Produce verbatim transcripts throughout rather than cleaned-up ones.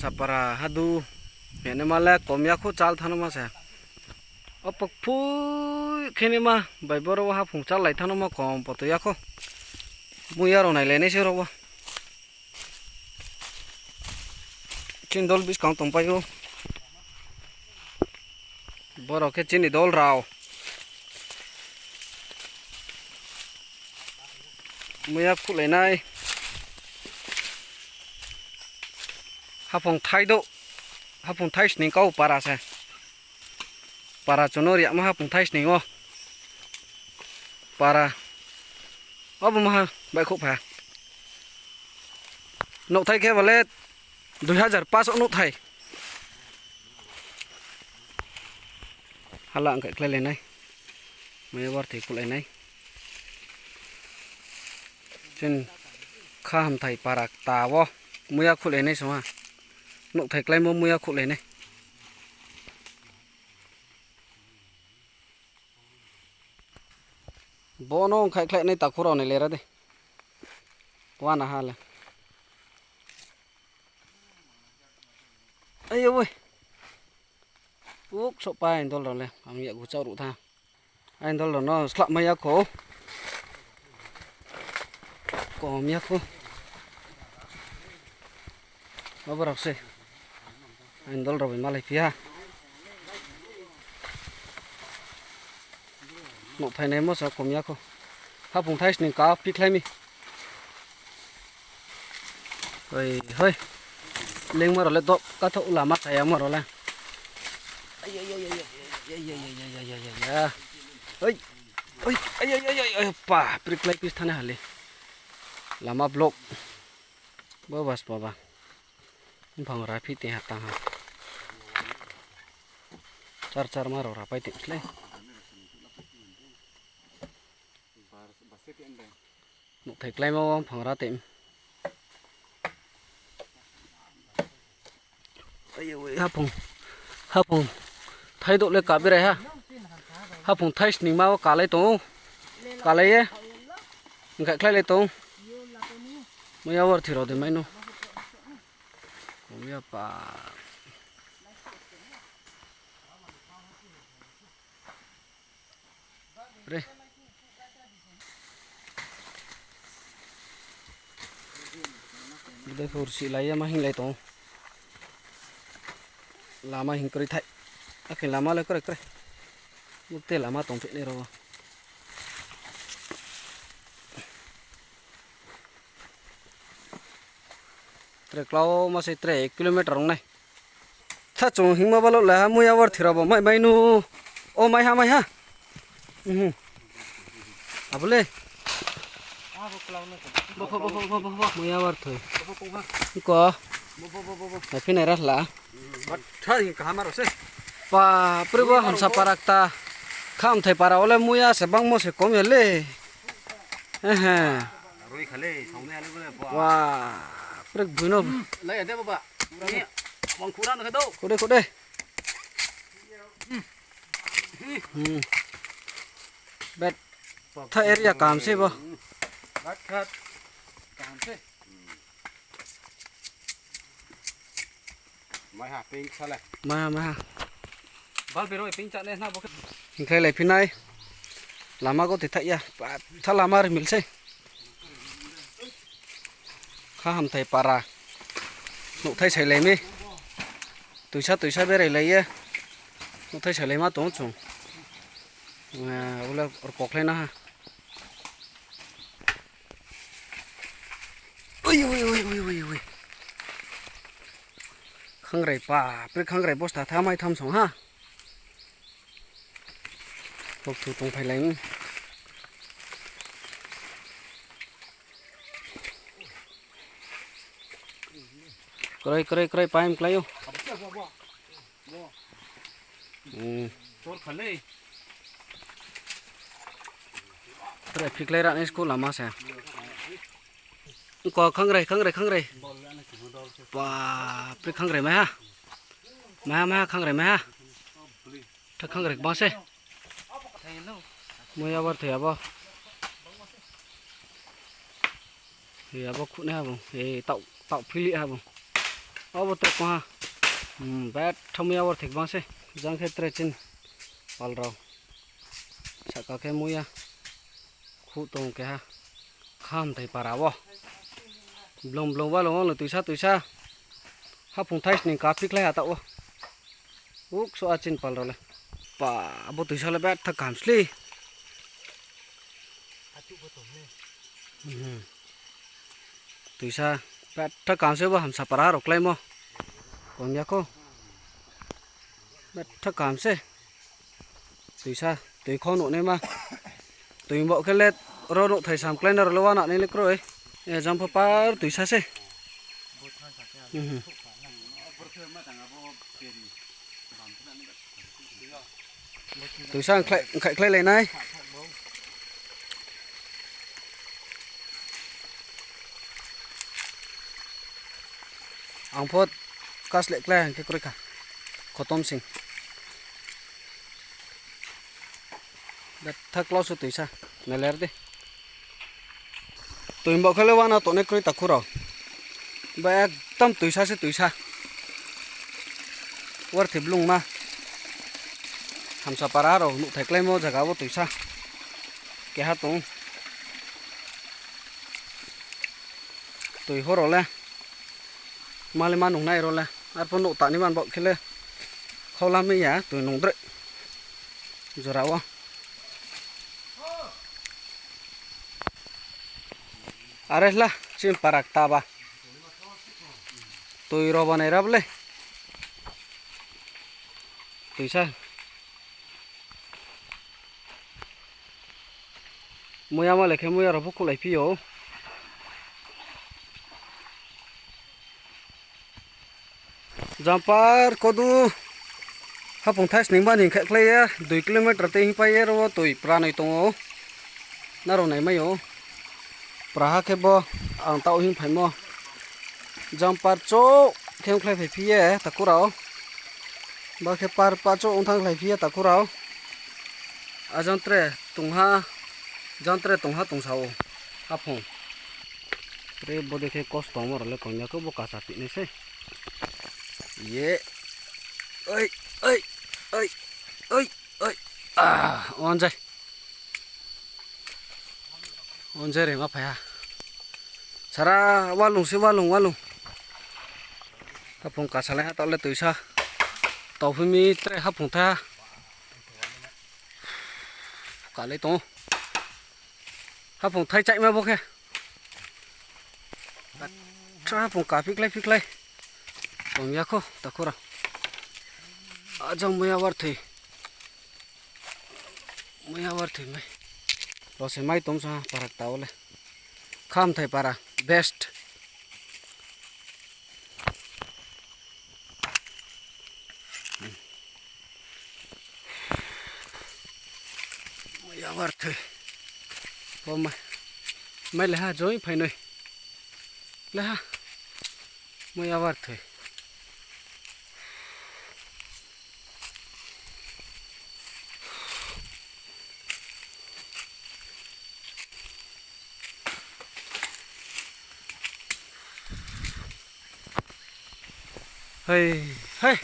Sapara hadu. Hene ma le kom ya khou chal thano ma se. Opak phui khe ni ma bai boro wo haphung chal lai thano ma kom poto ya khou. Muiya rao nailai nai se rao wo. Chini dol buskang tongpai ou. Borao khe chini dol rao. Muiya khuhlai nai. Haphung thai douh. Haphung thai sning kau para se. Para chung no riama haphung thai sning ou. Para. Abo maha baihkhouh pha. Nouhthai khe bale dui hazar pas o nouhthai. Hala ang khe khlailai nai. Muiya warthoi khuhlai nai. Chini kha hamthai para kta wo. Muiya khuhlai nai song ha. Nouhthai kláimo muiya khuhlai nai. Bo no ang khaihkhlai nai takhu rao ni lera de. Wana ha le. Ayo boi. Uk sohpai aini dol rao le. Ang yakgu chaoh ruh tha. Aini dol rao no slahmai ya khou. Kom ya khou. Abo rao se. Aini dol rao bai malai phi ha. Nouhthai naimo sa kom ya khou. Haphung thai sning ka phikhlai mi. Hoi, hoi. Lengma rao le doh kathaoh lama chayama rao le. Hoi, hoi, pa, priklai pis thane hale. Lama block. Bo bas baba. Mphang raphi tei ha tang ha. Char char ma rao rapai tei slai. Nouhthai kláimo mphang ra tei. Haphung, haphung thai douh le ka berai ha. Haphung thai sningma wo kalai tong ou. Kalai ye. Ang khaihkhlailai tong ou. Muiya warthoi rao de mai no. Kom ya pa. Re. Bidai phur si lai ya ma hinglai tong. Lama hing kroi thai. Akhe lama le kroi kroi. Bukte lama tongphi nai rao. Tre klau ma se tre kilometer ong nai. Tha chung hingma balo le ha muiya warthoi rao bo mai mai nu. O mai ha, mai ha. Abo le. Muiya warthoi. Ko. Naiphi nai ra hla. Pa, pre bo hamsa para kta. Khamthai para wo le muiya se bangmo se kom ya le. Ehe. Wa, pre buino. Khude, khude. Betha area kaham se bo. Maiha, maiha. Hingkhlai lai phi nai. Lama gothe thaih ya. Tha lama rimil sei. Kha hamthai para. Nouhthai sailai mi. Tuisa tuisa berai lai ye. Nouhthai sailaima tong chung. Abo le rkokhlai na ha. Khangrai pa, pre khangrai bosta tha mai tham song ha. Bokthu tongphai lai. Kroi, kroi, kroi, paim klái ou. Tre phiklai ra ni school lama se. Ko khangrai, khangrai, khangrai. Ba, pre khangrai mai ha. Mai ha, mai ha, khangrai mai ha. Tha khangrai kbang se. Muiya warthoi abo. Abo khuhnai ha bung. Taoh phili ha bung. Obo tre kongha. Hmm, betha muiya warthoi kbang se. Jang khe tre chini pal rao. Sahka khe muiya. Khuh tong keha. Khamthai para wo. Blong blong walung wo no tuisa tuisa. Haphung thai sning kaphi khlai ha taoh wo. Ukso a chini pal rao le. Pa, abo tuisa le betha kaham sli. Hmm. Tuisa betha kaham se bo Hamsa para rao kláimo. Kom ya kho. Betha kaham se. Tuisa, tui khau nuh naima. Tui baoh khe le ro nouhthai samklái na rao le wananai le kroi. E, jang pho par tuisa se. Mhm. Tuisa khlai, khlai, khlailai nai. Ang pho kasleh klái hing khe kroi kha. Khotom sing. Betha klau se tuisa. Nailer di. Tui baoh khe le wana tongnai kroi takhu rao. Ba ekdom tuisa se tuisa. Warthoi blungma. Hamsa para rao nouhthai kláimo zaga wo tuisa. Keha tong. Tui horo le. Male ma nungnai ro le. Arphuh nouh tangni man baoh khe le. Khaula mai ya, tui nungdroi. Jora wo. Are hla, chini para kta ba. Tui ro banai rab le. Tuisa. Muiya ma le khe muiya rao pho khuhlai phi ou. Jang par kodu haphung thai sning bani khe khlai ye, dui kilometer tei hing pai ye ro wo tui pranoi tong ou. Nrao naimai ou. Praha khe bo ang taoh hing phaimo. Jang par chouh khe ongkhlai phai phi ye takhu rao. Ba khe par pa chouh ong thanngkhlai phi ye takhu rao. A jang tre tongha, jang tre tongha tongsa ou. Haphung. Tre bodei khe kosto tongmo rao le kom ya khe bo kasa tinai se. Ye. Oi, oi, oi, oi, oi. Ah, onjai. Onjai re ma phai ha. Sara walung se walung, walung. Haphung kasalai ha taoh le tuisa. Tau phi mi tre haphung thai ha. Kalai tong ou. Haphung thai chaihma bo khe. Tra haphung kaphi khlai phi khlai. Kom ya kho, takhu rao. A jang muiya warthoi. Muiya warthoi mai. Ro se mai tong sa para kta wo le. Khamthai para, best. Muiya warthoi. Bo mai, mai le ha, joi phainoi. Le ha. Muiya warthoi. Hei, hei.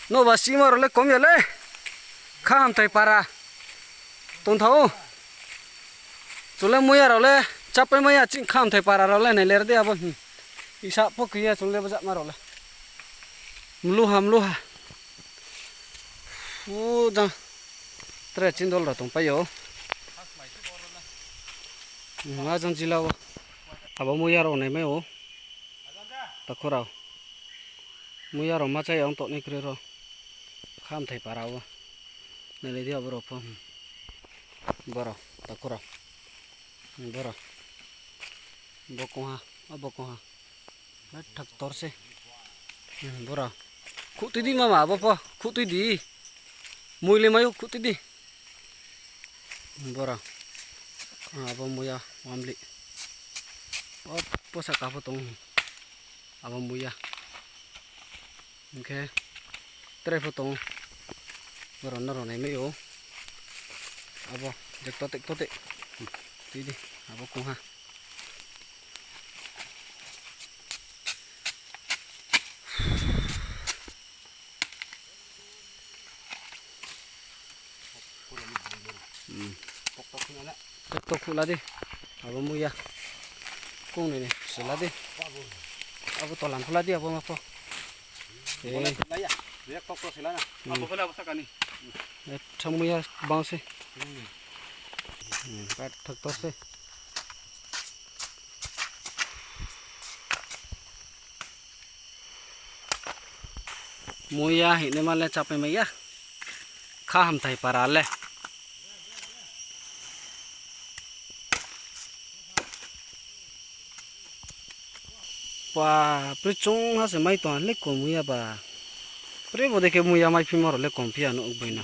Nouhba sima rao le kom ya le. Khamthai para. Tongthao. Chung le muiya rao le chápai mai ya, chini Khamthai para rao le nailer di abo. Isa pho khe ya chung le bjama rao le. Mluha, mluha. U jang. Tre chini dol rao tongpai ou. Hmm, a jang jila wo. Abo muiya rao naimai ou. Takhu rao. Muiya rao ma chá ya ong tongnai kroi ro. Khamthai para wo. Nailai di abo rao pho. Borao, takhu rao. Borao. Bo kongha, abo kongha. Bethak tor se. Borao. Khuh tui di mama, abo pho. Khuh tui di. Mui le mai ou, khuh tui di. Borao. Abo muiya, wamli. O, posa ka pho tong. Abo muiya. Hing khe tre pho tong ou. Borao nrao naimai ou. Abo, jekto tekto te. Tui di, abo kongha. Tokhuh la di. Abo muiya. Kung ni ni sila di. Abo tolam phu la di, abo ma pho. Tha muiya bang se. Kathak to se. Muiya hing naima le chápai mai ya. Kha hamthai para le. Pa, pri chungha se mai tong le kom muiya ba. Pri bo dei khe muiya mai phimo rao le kom phi ya no bai no.